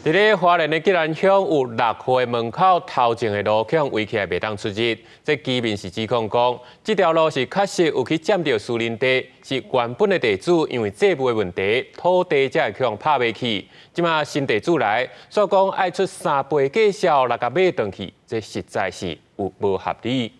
佇咧花蓮的吉蘭鄉有六戶的門口頭前的路予人圍起來袂當出入。這居民是指控講，這條路是確實有去佔著私人地，是原本的地主因為債務的問題，土地才會予人拍賣去。這馬新地主來，煞講愛出三倍價數來共買轉去，這實在是有無合理。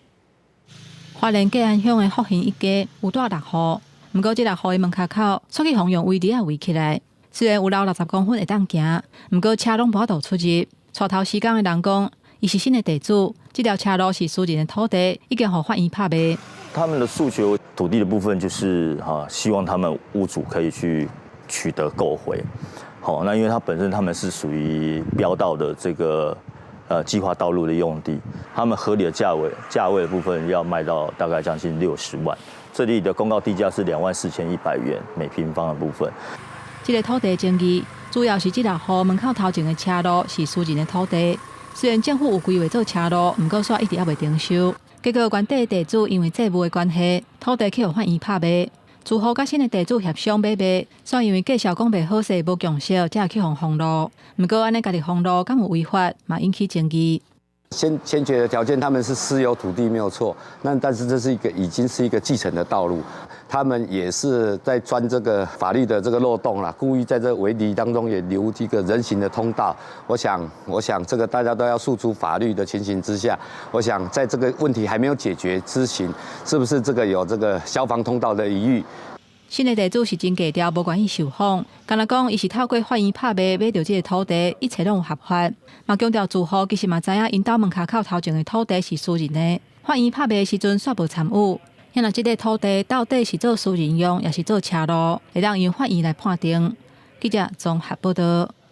花蓮吉安鄉的福興一街有蹛六戶，毋過這六戶的門跤口，煞去予用圍籬仔圍起來。雖然有路60公分會當行，毋過車攏無法度出入。帶頭施工的人講，伊是新的地主，這條車路是私人的土地，已經予法院拍賣。他們的訴求土地的部分就是哈，希望他們屋主可以去取得購回。好，那因為他本身他們是屬於標道的這個計劃道路的用地，他們合理的價位的部分要賣到大概將近60萬。這裡的公告地價是24,100元每平方的部分。這个土地爭議主要是這六戶門口頭前的車路是私人的土地，雖然政府有規劃做車路，毋過煞一直猶未徵收。結果原底的地主因為債務的關係，土地去予法院拍賣。住戶佮新的地主協商買賣，煞因為價數講袂好勢，無共識，才會去予封路。毋過按呢家己封路，敢有違法，嘛引起爭議。先決的條件，他們是私有土地沒有錯，那但是這是一個已經是一個既成的道路，他們也是在鑽這個法律的這個漏洞啦，故意在這個圍籬當中也留一個人行的通道。我想這個大家都要訴諸法律的情形之下，我想在這個問題還沒有解決之前，是不是這個有這個消防通道的疑慮？新的地主是真低調，無願意受訪。敢若講，伊是透過法院拍賣買著這个土地，一切攏有合法。嘛強調住戶其實嘛知影，𪜶兜門跤口頭前的土地是私人的。法院拍賣的時陣煞無參與。若這个土地到底是做私人用，抑是做車路，會當由法院來判定。記者綜合報道。